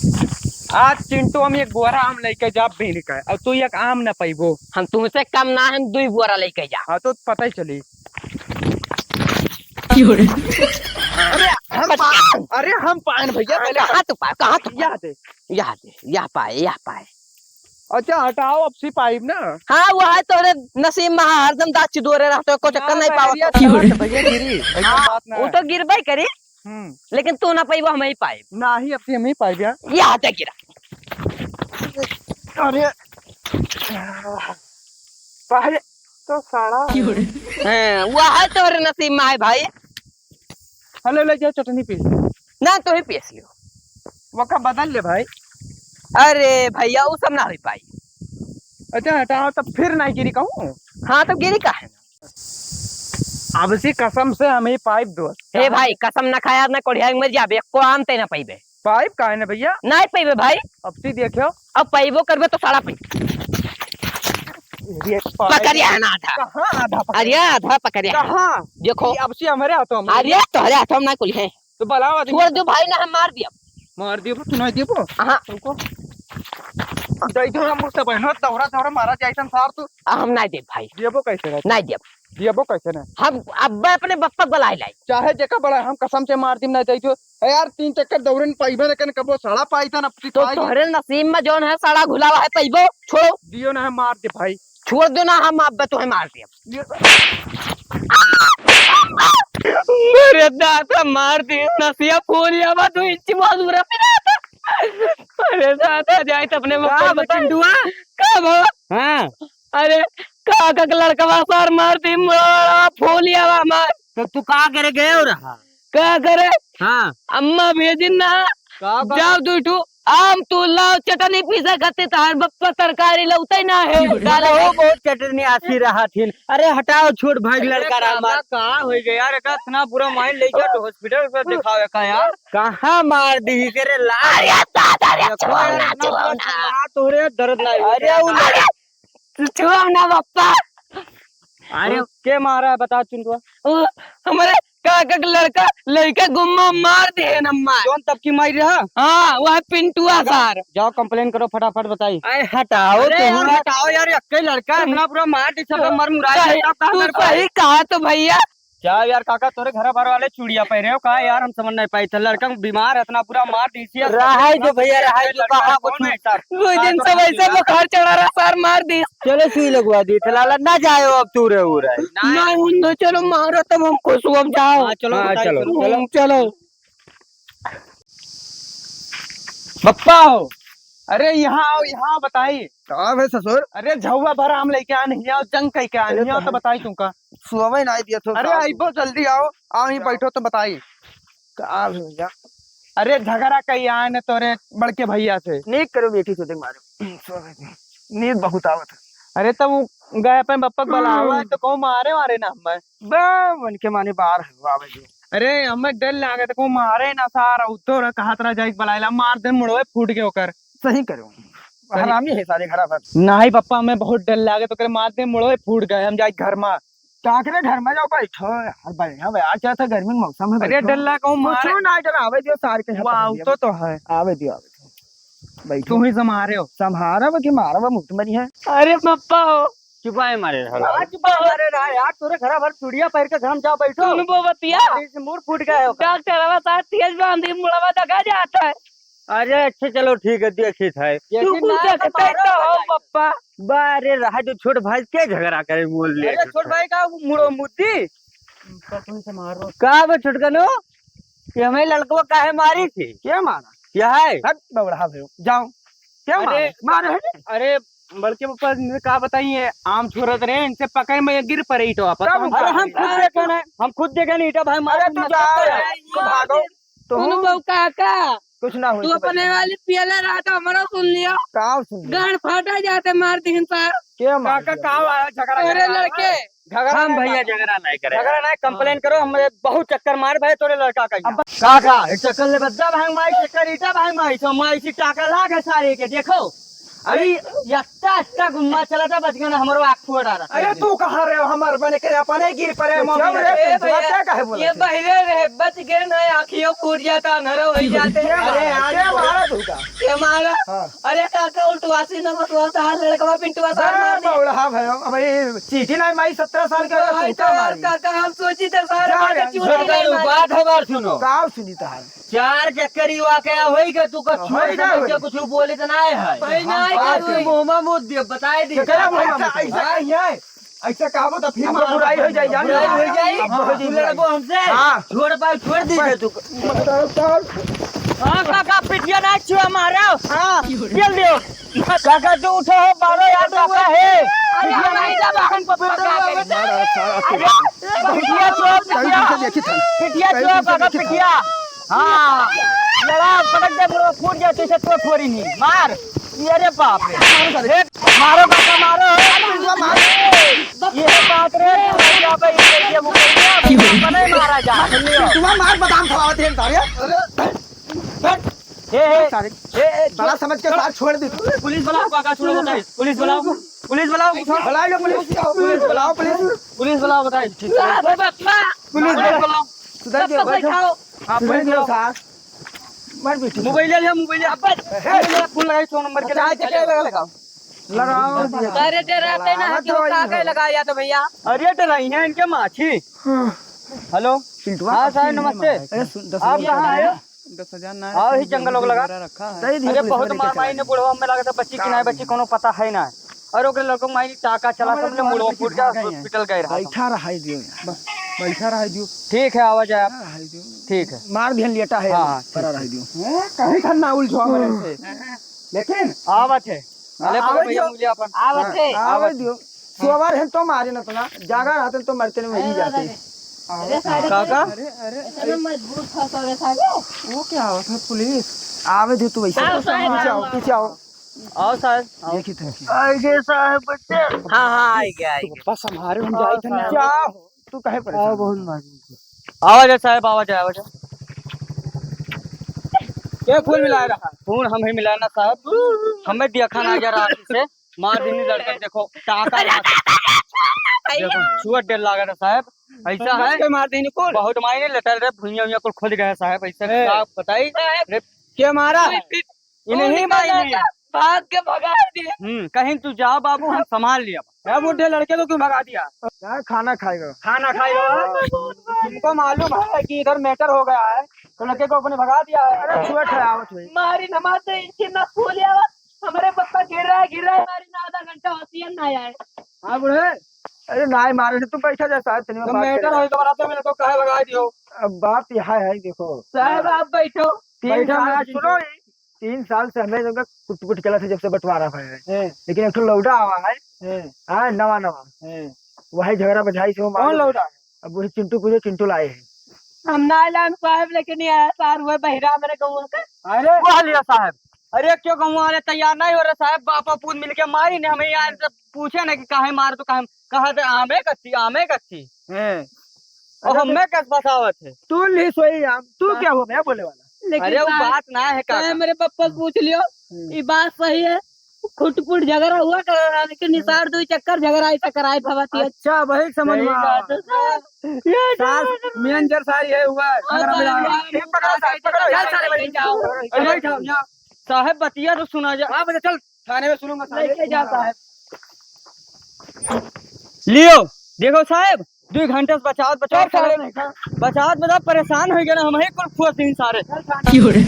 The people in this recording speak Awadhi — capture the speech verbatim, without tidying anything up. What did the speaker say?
आज चिंटू हम एक बोरा आम लइके जाब बीन के, अउर तू एक आम न पइबो। हम तुमसे कम ना, हम दुई बोरा लइके जा। हाँ, तो पता ही चली। अरे, हम पा-, अरे, हम पाएन भइया, पहले कहाँ तू पाए, कहाँ तू पाए? यह दे। यह दे, यह पाए, यह पाए। अच्छा, हटाओ, अब सी पाइब ना। हाँ, वो है तोरे नसीब में, हरदम दाँत चिदोरे रहते हो, कोई चक्कर ना, नहीं पावत। भैया, गलत है, भैया, गिरी, ऐसा हाँ, बात ना वो है। तो गिरबे करी, हम्म। लेकिन तू ना पाइबो, हम ही पाइब। ना ही, अब सी हम ही पाइब, यार। ये हाथे गिरा। अरे, पहले तो साला। हाँ, वो है तोरे नसीब में है, भाई। हेलो, ले जाओ चटनी पीस। ना, तू ही पीस लियो। वका बदल ले भाई। अरे भैया, वो सब ना हो पाई। अच्छा हटाओ, तब फिर नहीं गिरी कहूँ। हाँ, तब गिरी का है? अब सी कसम से हम ही पाइब दोस्त। ए भाई, कसम ना खाया, ना कोढ़िया के मर जाबे, एको आम ते ना पाइबे। पाइब काहे ना भैया? नहीं पाइबे भाई। अब सी देखियो। अब पाइबो करबे तो साला पाइब। ये पाइब। पकड़िया है ना आधा। कहाँ आधा पकड़? अरे आधा पकड़िया है। कहाँ? देखो। ये अब सी हमारे हाथों में। अरे तोहरे हाथों में ना कुल है। तो बलाओ आदमी। छोड़ दो भाई, ना हम मार दिया। मार दियो, तू नहीं देबो? हाँ। तुमको। दे दो हम उससे बहनो, दौड़ा दौड़ा मारा जाए संसार तू। आ, हम नहीं देब भाई। देबो कैसे ना? नहीं देब। देबो कैसे ना? हम अब अपने बप्पा को बुलाए लाई। चाहे जेका बड़ा, हम कसम से मार दिम, नहीं दे दो। ए यार, तीन चक्कर दौड़न पाइबे न कन, कबो सड़ा पाई था ना, अपनी तो पाई। तोहरे नसीब में जौन है, सड़ा घुलावा है, पाइबो, छोड़ो। दियो ना, हम मार दे भाई। छोड़ दो ना, हम अब तो है मार दिया। ये अरे दादा, मार दी, नसिया फूल जावा, दो इंच बहुत बुरा पिला था। अरे दादा, जाए तो अपने का बप्पा बता। चिंटुआ? का भवा? हाँ। अरे, काका के लड़कवा सार मार दी, मुड़ा फूल जावा मार। तो तू का करे गए हो रहा? का करे? हाँ। अम्मा भेजिन ना। का, का? जाओ दुइ ठू आम तू लाओ, चटनी पीसे खातिर तहार बप्पा तरकारी लौते ना है। बहुत, बहुत चटनी आसी रहा थिन। अरे हटाओ, छोड़ भाई, अरे लड़का रहा काका, मार। का हो गया यार, एका इतना बुरा माइंड ले गया तो हॉस्पिटल पे दिखावे का यार। कहाँ मार दी करे ला? अरे दादा रे, देखो छोड़ यार, ना, इतना छोड़ बुरा ना। चला तोहरे दर्द ना अरे होता। उ अरे छोड़ ना बप्पा। अरे, के मारा है, बता चिंटुआ? वो हमारे काका के लड़का, लड़का गुम्मा मार दिए न मार। कौन तब की मार रहा? हाँ, वह पिंटुआ सार। जाओ, complain करो फटाफट, बताई। अरे, हटाओ, अरे, तुम यार, हटाओ यार, यक्के लड़का इतना बुरा मार दी, सब मर मुराई तू जाए, तब कहाँ सही, कर तू पाए? सही कहा तो भैया। क्या यार काका, तोरे घर भर वाले चूड़िया पहने हो का यार? हम समझ नहीं पाई थे, लड़का बीमार है, इतना बुरा मार दी थी। रहाई जो भैया, रहाई जो, कहा कुछ। दो दिन से वैसे बुखार चढ़ा रहा, सर मार दी। चलो सुई लगवा दी थे, लाला ना जाए अब तू रे उरे। नहीं, उन दो चलो मारो, तब हम खुश हो, अब जाओ। हाँ, चलो, हाँ, बताइए, चलो, चलो। चलो। हम्म, चलो। बप्पा हो, अरे यहाँ आओ, यहाँ बताई। का है ससुर? अरे झउआ भर आम लेके आन, हियाँ जंग कई के आन, अरे हियाँ तो तो बताई तुमका। सुबह ही नहीं दिया तो अरे साहब। आइबो, जल्दी आओ, आओ यहीं का? बैठो तो बताई। का भैया? अरे झगड़ा कई आन तोरे बड़के भैया से। नीक करो बेटी चोदे मारे। नींद बहुत आवत है। अरे तब वो गए अपन बप्पा के बुलावा, तो कहूँ मारे वारे ना हमें। बे, उनके माने बाहर है, आवे दे। अरे हमें डर लागे तो कहूँ मारे ना सार, उतो रह, कहा तरह जाए बुलाएला, मार दे मुड़वे फूट के ओकर। सही करो। सही। हरामी है सारे घरा भर। नहीं पप्पा, हमें बहुत डर लागे तो करे मार दे मुड़वे फूट गए, हम जाए घर में। काकरे घर में जाओ बैठो, यार बढ़िया बा, आज क्या था गर्मी के मौसम है, अरे बैठो। डर लागे कहूँ मारे। कुछ ना डर, आवे दियो सार के यहाँ वाह, पर तो, तो है। आवे दियो, आवे दियो। बैठो। तू ही संभारे हो। संभारा बा कि मारा बा, मुफ्त मरी है। अरे पप्पा हो। चुपाए मारे रहा। आज चुपाए मारे रहा यार, तोरे घरा भर चूड़िया पहन के घर में जाओ बैठो। सुन बो बतिया। इस मूड फूट गया है ओकर। डॉक्टर आवा साथ तेज बांधी मुड़वा दगा जाता है। अरे अच्छा चलो ठीक है, देखित है। तू यकीन कुछ ना है तो देखते मारो तो हो भाई। पप्पा। बा रे रहा जो छोट भाई के झगड़ा करे बोल ले। अरे छोट भाई का मुड़ो मुद्दी। का बे छोटकनो? ये हमें लड़कवा काहे मारी थी? क्या मारा? क्या है? हट बबड़ा भयो। जाओ। क्या मारे? अरे, मारे है? अरे, बड़के पप्पा, इनसे का बताइए, आम छोड़त रहे, इनसे पकड़ में गिर पड़े ईंटवा पर। तब हम अरे, हम खुद देखे ना, हम खुद देखे ना, ईंटा भाई मारे, अरे, तू मतलब जाओ, क्या है? तू भागो। तू सुन बहू काका, कुछ ना हो तू सकता। अपने वाली पियले रहा तो हमारा सुन लियो। का सुन लियो? गांड फाटा जाते मार दीन सार। क्या मार काका, दिया? का हुआ है? झगड़ा अरे लड़के, झगड़ा हम नहीं भैया कर-, झगड़ा नहीं करे। झगड़ा नहीं, complain करो, हम बहुत चक्कर मार भाई तोरे लड़का का। अब काका, एक चक्कर ले बद्दा भाई माई, चक्कर ईटा भाई माई, तो माई से टाका लाग है सारे के, देखो। अरे, यत्ता, यत्ता गुम्मा चला था, बच गया ना, हमरो आँख फोड़ आ रहा। अरे, तू कहाँ रहे हो? हमार बने के अपने गिर पड़े, मम्मी चुप रे, रे, तू भैया, क्या कहे बोला ये तू? बहिरे रहे, बच गए ना, आँखियों फूट जाता, अंधरा हो जाते। अरे, आज क्या मारा तू? के मारा? हाँ। अरे काका, उल्टवासी न मतवा तहार लड़कवा पिंटुआ सार बे मार दी। बौड़हा भयो, अब ये चीटी ना माई, सत्रह साल के तो है तो यार, मारी। काका, हम सोची थे सार जा मार के यार, चूर जा के यार, मार। बात हमार सुनो। का सुनी तहार? चार चक्कर ही वाकया होई के तू का तो छोड़ होई के गया। कुछ बोले तो ना है। भाई, ना हम है, बात कोई। मुँह में मुँह दे, बताए दी। केकरा मुँह में मुँह? ऐसा, ऐसा हाँ? कहीं है? ऐसे कहबो तो फिर हमको मारो। बुराई हो जाई, जान बुराई लो। हो जाई। अब हो जाई तू लड़बो बुराई। हमसे? हाँ। छोड़ पाओ, छोड़ दी बस। तू। हाँ, काका, पिटिया ना छुआ मारो। हाँ। चल दियो। काका, तू उठो हो, मारो यार, काका है। अरे, पिटिया ना हमारी जबान को पकड़ के। मारो, सारा अरे, पिटिया छुआ, कहीं पिटिया। पीछे देखी था। पिटिया कहीं छुआ, पीछे काका, देखी था। पिटिया। हाँ। लड़ा, पटक दे, मुड़वा फूट जाए, तो इसे तो फोड़ी नहीं। मार। अरे बाप रे। मारो सारे। हे, मारो काका, मारो। अरे, मार। ये बात रे, तू क्या भाई, ये, ये मुकैया, अपने मारा जा। तुम्हारा मार बादाम खवावत है सारे। अरे, हट, हट। हे, हे, सारे। हे, हे, बड़ा समझ के सार छोड़ दे। पुलिस बुलाओ, काका, छोड़ो, बताइए। पुलिस बुलाओ, पुलिस बुलाओ। बुलाओ, पुलिस। पुलिस बुलाओ, पुलिस। पुलिस बुलाओ, बताइए। ठीक है। पुलिस बुलाओ। सुधर के बैठो। हाँ, सुधर पुलिस के बुलाओ। सार। मार पीट। मोबाइल ले, मोबाइल ले। अब्बा, हे। मोबाइल ले, फोन लगाई, सौ नंबर के चाहे लगाई। चक्कर लगा, लगाओ। लगाओ दिया। अरे, डराते ना है, लगाओ क्यों तो का वही के है। लगाया तो भैया? अरे, डराई हैं इनके माछी। हाँ। हेलो। पिंटुआ हाँ, का साहब, सीन है नमस्ते। मारा है। अरे, सुन, दस आप हजार कहाँ आए हो? दस हजार ना है, आओ, ही जंगल लोग लगा। रखा है। दे दिया अरे, पुलिस बहुत वाले के मार मारी चला ने, बुढ़वा में लगा था, बच्ची की ना है, बच्ची कोनो पता है ना। और ओकरे लड़कों माई टाका चला, हमारे सबने दुआर मुड़वा पे फूट गया, भाग गए हैं। हॉस्पिटल गए रहा बैठा था। रहा है दियो यहाँ। ब-, बैठा रहा है दियो। ठीक है, आवा जाए आप। बैठा रहा है दियो। ठीक है। मार दिहन लेटा है हाँ, अभी, हाँ, पड़ा ठीक रहा है दियो। हैं? कहीं खन्ना उलझो हमारे से। लेकिन आवत है। हाँ, अले पकड़ आवत भैया दियो। उंगली अपन। आवत है। हाँ, आवत दियो। सोवर है तो मारे न तो ना, जागा रहते तो मरते न वही जाते। अरे सारे काका? अरे, अरे, इतना मजबूत फंसा हुआ था क्या? वो क्या होता है पुलिस? आवे दियो तू वैसे। आओ साहब, पीछे आओ, आओ। पीछे आओ। आओ साहब, आओ। देखी थे। आइए साहब, बच्चे। हाँ, हाँ, आइए, आइए। बस हमारे हम आओ जाए थे ना। साहब। क्या हो? तू काहे परेशान? आओ, बहुत मजबूत है। आवा जा साहब, आवा जा, आवा जा। क्या खून मिला रहा? खून हम ही मिलाना साहब। हमें देखा ना जा रहा से। मार देनी लड़का, देखो, टाका अरे, मार। अरे, अरे, अरे, देखो, छुआ डर लागा था साहब। ऐसा समझ है। के मार देनी कुल। बहुत मायने लेटर रे, भुइयां, भुइयां कुल खुद गए साहब। ऐसा ए। का बताई? साहब। रे, के मारा? ये नहीं कौन मायने। निकाला था? भाग के भगा दिए। हम्म, कहीं तू जाओ बाबू, हम संभाल लिया। ए बूढ़े लड़के को क्यों भगा दिया? यार, खाना खाएगा। खाना खाएगा? तुमको मालूम है कि इधर मैटर हो गया है, तो लड़के को अपने भगा दिया है। अरे, छुआ ठहरावत हुई। मारी नमाज से इनकी ना स्कूल आवा। हमारे पप्पा गिर रहा है, गिर रहा है, मारी ना आधा घंटा होती है, ना आए। हाँ बूढ़े। अरे, ना मारे से तू बैठा जा साहब, तनी तो बात मैटर करे। हो तो बराबर में तो काहे भगा दियो? अब बात यह है, देखो। साहब, आप बैठो। तीन बैठा साल मैं से सुनो ही। तीन साल से हमें लोग कुट कुट चला था जब से बंटवारा भय है। हैं। लेकिन एक ठो लौड़ा आवा है। हैं। हाँ, नवा नवा। हैं। वही झगड़ा बझाई से वो कौन मालूम। लौड़ा? अब वही चिंटू पूछो, चिंटू लाए हैं। हम ना लान साहब लेके नहीं आया सार, वह बहिरा मेरे गौवा का। अरे। वो लिया साहब। अरे क्यों गौवा वाले तैयार नहीं हो रहे साहब, बापा पूत मिलके मारी ने हमें यार, जब पूछे ना कि काहे मार तो काहे, कहा थे आमे कच्ची, आमे कच्ची। हैं। और अच्छा, हमें कस बतावत है। तू ली सोई आम, तू हाँ। क्या हो गया बोले वाला? लेकिन अरे, वो साहब, बात ना है, काका। साहब, मेरे पप्पा से पूछ लियो, हम्म। ये बात सही है। खुटपुट झगड़ा हुआ करा, लेकिन निसार दो चक्कर झगड़ा ऐसा कराए भवती है। अच्छा, वही समझ में सही आवा। बात है, साहब। ये सास, साहब। मेंजर सारी है हुआ, हाँ, झगड़ा साहब, मिला। यार, ये पकड़ो, साहब, पकड़ो, चल, यार, सारे लेके जाओ। अरे, बैठाओ, यहाँ। साहब, बतिया तो सुना जा। हाँ, बता, चल, थाने में सुनूंगा, साहब। लेके जाओ, साहब। लियो, देखो साहब, दो घंटे से बचावत, बचावत, चल, सारे, सारे। बचावत, बचावत परेशान हो गए ना, हम ही कुल फंस दिन सारे। चल, थाने। क्यों रे?